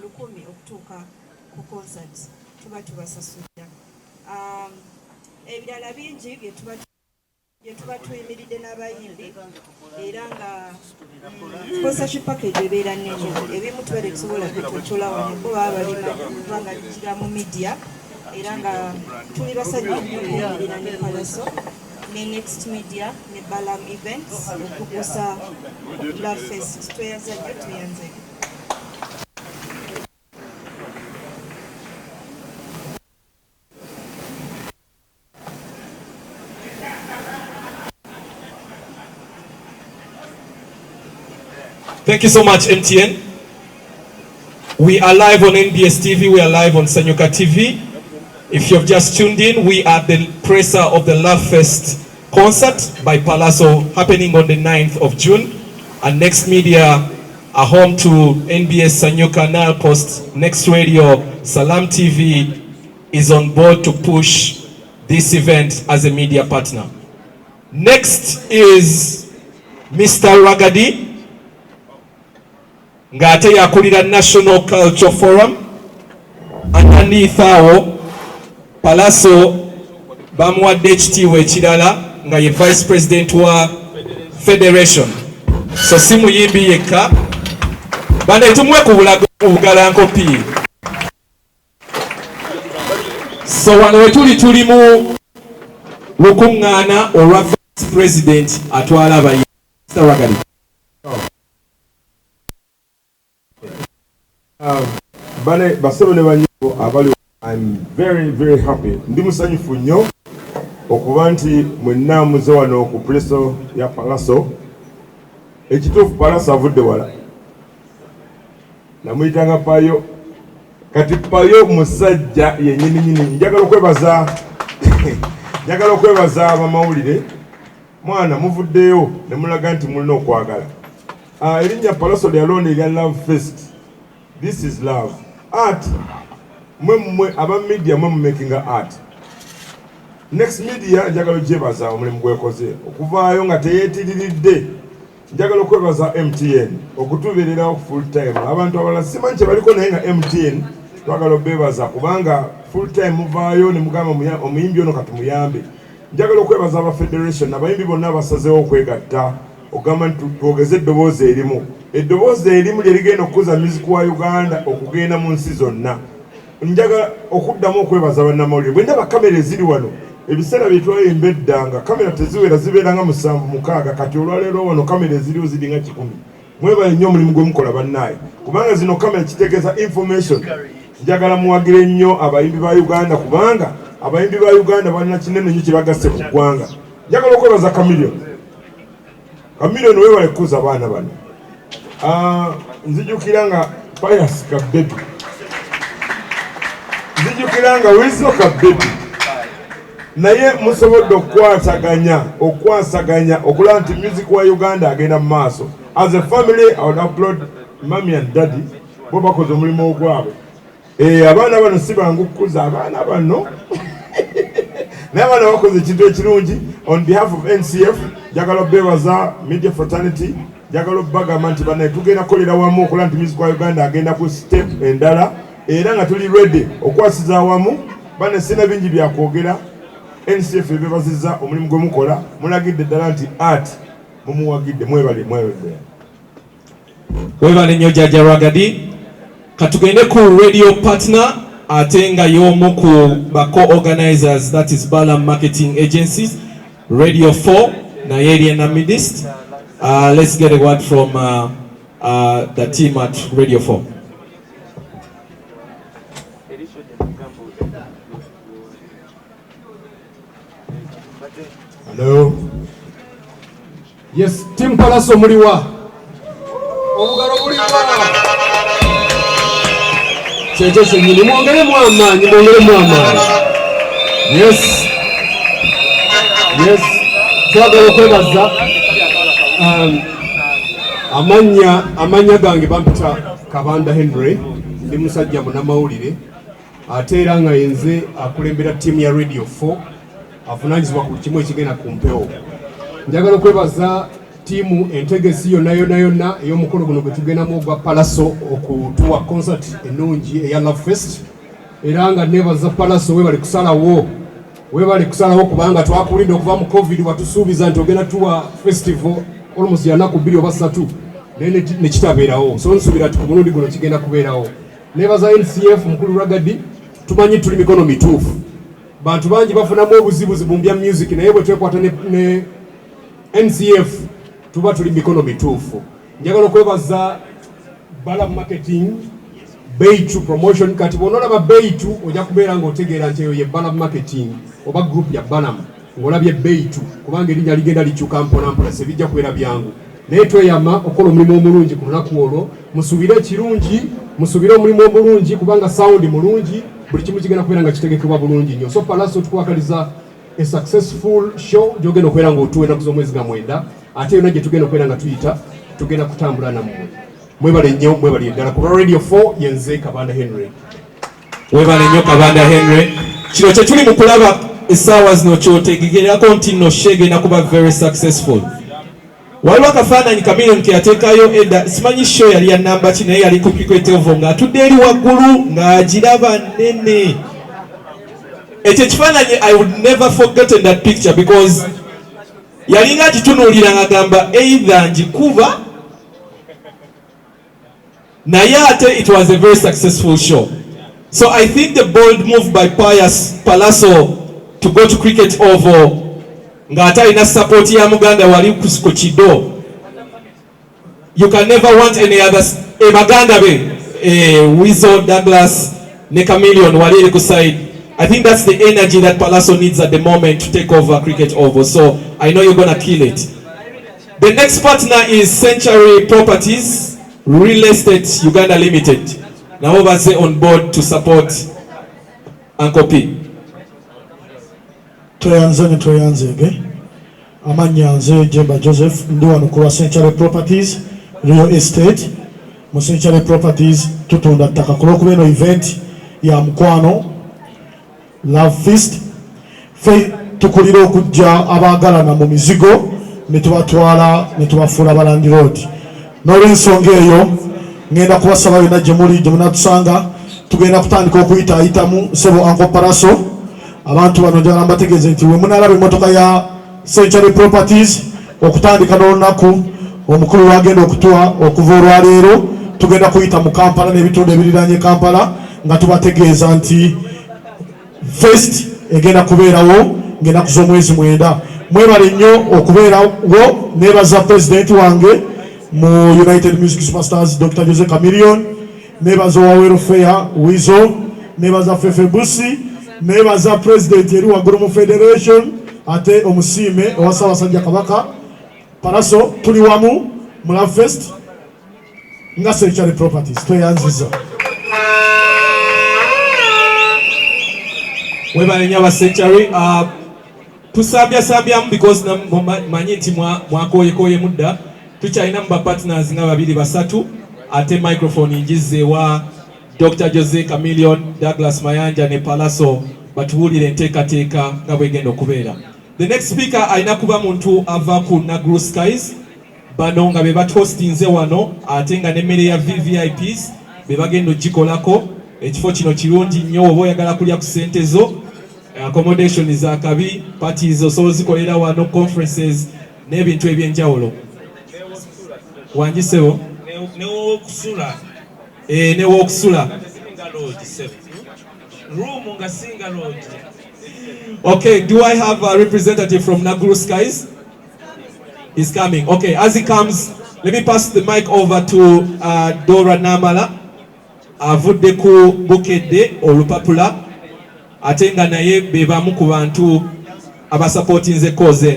1,000 okutuuka ku concert tuba tubasasulira. Ebirala bingi bye tuba tuyimiridde n'abayimbi, era nga sponsorship package ebeera nnene. Ebimu tuba tetusobola bitotola wano, bo baba babimanyi kubanga bigira mu media. Era nga tuli basanyufu nnyo okuyimirira ne Pallaso ne Next Media ne Balam Events okukusa Love Fest. Tweyanza nnyo, tweyanze. Thank you so much, MTN. We are live on NBS TV, we are live on Sanyuka TV. If you've just tuned in, we are the presser of the Love Fest concert by Pallaso happening on the 9th of June. And Next Media are home to NBS, Sanyuka, Nile Post, Next Radio, Salam TV is on board to push this event as a media partner. Next is Mr. Ragadi, ng'ate yakulira National Culture Forum. Underneath awo, Pallaso bamuwadde ekitiibwa ekirala nga ye vice president wa federation. So si muyimbi yekka bane, tumuwe ku bugalankopi. So wano wetuli tuli mu lukuŋŋaana olwa vice president atwala abayimbi. Mr. Ragadi. Bane basebo ne banyabo abali, I'm very very happy, ndi musanyufu nnyo okuba nti mwenna muze wano ku presser ya Pallaso. Ekituufu, Pallaso avudde wala, namuyitanga Payo, kati Payo musajja yennyininyini. Njagala okwebaza abamawulire. Mwana muvuddeyo ne mulaga nti mulina okwagala. Erinnya Pallaso lyalonda erya Love Fest, this is love art. Mwe aba media, mwe mumakinga art. Next Media njagala ogyebaza omulimu gwekoze okuvaayo nga teyeetiriridde. Njagala okwebaza MTN okutubeererawo full time. Abantu abalala simanyi kye baliko, naye nga MTN twagala obeebaza kubanga full time muvaayo ne mugamba omuyimbi ono katumuyambe. Njagala okwebaza aba federation, abayimbi bonna abasazeewo okwegatta okugamba nti twogeze eddoboozi erimu, eddoboozi erimu lye ligenda okukuza music wa Uganda okugenda mu nsi zonna. Njagala okuddamu okwebaza bannamawulire. Bwe ndaba kamera eziri wano, ebiseera bye twayimba edda nga kamera teziwera, zibeera nga musanvu, mukaaga. Kati olwaleero wano kamera eziriwo ziringa 100. Mwebale nnyo omulimu gwe mukola bannaaye, kubanga zino kamera kitegeeza information. Njagala muwagire nnyo abayimbi ba Uganda, kubanga abayimbi ba Uganda balina kinene nnyo kye bagasse ku ggwanga. Njagala okwebaza Chameleone. Chameleone, weebale kukuza abaana bano. Nzijukira nga Pius Kabebi, nzijukira nga Wizo Kabebi, naye musobodde okukwataganya okulaba nti music wa Uganda agenda mu maaso. As a family, I would applaud Mummy and Daddy, bo bakoze omulimu ogwabwe. Abaana bano si bangu kukuza abaana bano, naye abaana bakoze ekintu ekirungi. On behalf of NCF, njagala obeebaza. Media fraternity, njagala obbagamba nti banaye tugenda kukolera wamu okulaba nti music wa Uganda agenda ku step endala, era nga tuli ready okwasiza awamu. Bane, sina bingi byakwogera. NCF ebebaziza omulimu gwe mukola. Mulagidde ddala nti art mumuwagidde. Mwebale, mwebale. Webale nnyo, Jjajja Ragadi. Katugende ku radio partner, ate nga y'omu ku ba co-organizers, that is Balam Marketing Agencies, Radio 4 naye eri enamidist. Let's get a word from the team at Radio 4. Hello. Yes, Team Pallaso muliwa? Obugalo buliwa? Kyekyo kyennyini, mwongeremu amaanyi, mwongeremu amaanyi. Yes, twagala okwebaza. Amannya gange bampita Kabanda Henry, ndi musajja munamawulire, ate era nga yenze akulembera ttiimu ya Radio 4 avunanyizibwa ku kimu ekigenda ku mpewo. Njagala okwebaza Ttiimu entegesi yonna yonna yonna ey'omukolo guno gwe tugendamu ogwa Palaso okutuwa concert ennungi eya Love Fest. Era nga nebaza Palaso, webale kusalawo, webale kusalawo, kubanga twakulinda okuva mu COVID. Watusuubiza nti ogenda tuwa festival almost yanaku 2 oba 3, naye nekitabeerawo. So nsuubira nti ku mulundi guno kigenda kubeerawo. Nebaza NCF, mukulu Ragadi, tumanyi tuli mikono mituufu. Bantu bangi bafunamu obuzibuzibu mu bya music, naye bwe twekwata ne NCF tuba tuli mikono mituufu. Njagala okwebaza Balam Marketing, Beitu Promotion. Kati bw'onoolaba Beitu, ojja kubeera ng'otegeera nti eyo ye Balam Marketing oba group ya Balam ng'olabye Beitu, kubanga erinnya ligenda likyuka mpola mpola, sebijja kubeera byangu. Naye tweyama okukola omulimu omulungi ku lunaku olwo. Musuubire ekirungi, musuubire omulimu omulungi, kubanga sound mulungi, buli kimu kigenda kubeera nga kitegekebwa bulungi nnyo. So Palaso, tukwagaliza a successful show gyogenda okubeera ng'otuwa ennaku z'omwezi nga 9, ate yonna gye tugenda okubeera nga tuyita, tugenda kutambula nammwe. Mwebale nnyo, mwebale ddala. Ku Radio 4, yenze Kabanda Henry. Webale nnyo, Kabanda Henry. Kino kye tuli mu kulaba essaawa zino, kyotegegerako nti nno show egenda kuba very successful. Waliwo akafaananyi Chameleone ke yateekayo edda, simanyi show yali ya namba ki, naye yali ku Cricket Oval ng'atudde eri waggulu ng'agiraba nnene. Ekyo ekifaananyi, I would never forgotten that picture, because yalinga agitunuulira ng'agamba either ngikuba, naye ate it was a very successful show. So I think the bold move by Pius Palaso to go to Cricket Oval ng'ate alina support ya muganda wali ku kido, you can never want any other. Baganda be Weasel, Douglas ne Chameleone wali eri ku side. I think that's the energy that Palaso needs at the moment to take over Cricket Oval. So I know you're gonna kill it. The next partner is Century Properties Real Estate Uganda Limited. Nabo bazze on board to support Uncle P. Tweyanze ne tweyanzeege. Amannya nze Jemba Joseph, ndi wano ku lwa Century Properties Real Estate. Mu Century Properties tutunda ttaka. Ku lwokuba eno event ya mukwano, Love Feast, ffe tukulira okujja abaagalana mu mizigo ne tubatwala ne tubafuula ba landlord. N'olwensonga eyo, ngenda kubasaba yonna gye muli, gye munatusanga, tugenda kutandika okuyitaayitamu. Sebo Uncle Palaso, abantu bano njagala mbategeeze nti we munaalaba emmotoka ya Century Properties okutandika n'olunaku omukulu lwagenda okutuwa, okuva olwaleero tugenda kuyita mu Kampala n'ebitundu ebiriranye Kampala nga tubategeeza nti fest egenda kubeerawo ng'ennaku z'omwezi 9. Mwebale nnyo okubeerawo. Nebaza pulezidenti wange mu United Music Superstars, Dr Jose Chameleone. Nebaza owa welfare, Weasel. Nebaza Fefe Busi. Nebaza pulezidenti eri waggulu mu federation, ate omusiime owa Ssaabasajja Kabaka. Palaso, tuli wamu mu Love Fest nga Century Properties. Tweyanziza. Webale nnyo aba Century. Tusambyasambyamu because manyi nti mwakoyekoye mudda. Tukyalinamu ba partners nga babiri basatu, ate microphone ngize ewa Dr Jose Chameleone, Douglas Mayanja ne Palaso batubuulire enteekateeka nga bwegenda okubeera. The next speaker alina kuba muntu ava ku Naguru Skies, bano nga be batuhostinze wano, ate nga n'emmere ya VVIPs be bagenda ogikolako. Ekifo kino kirungi nnyo oba oyagala kulya ku ssente zo. Accommodation zakabi, parties osobola zikolera wano, conferences n'ebintu ebyenjawulo. Wangisebo. Newokusula. Newokusula. Nga lodge, sebo, room nga singa lodge. Okay, do I have a representative from Naguru Skies? He's coming. Okay, as he comes, let me pass the mic over to Dora Namala. Avudde ku Bukedde olupapula, ate nga naye be bamu ku bantu abasupportinze cause eno.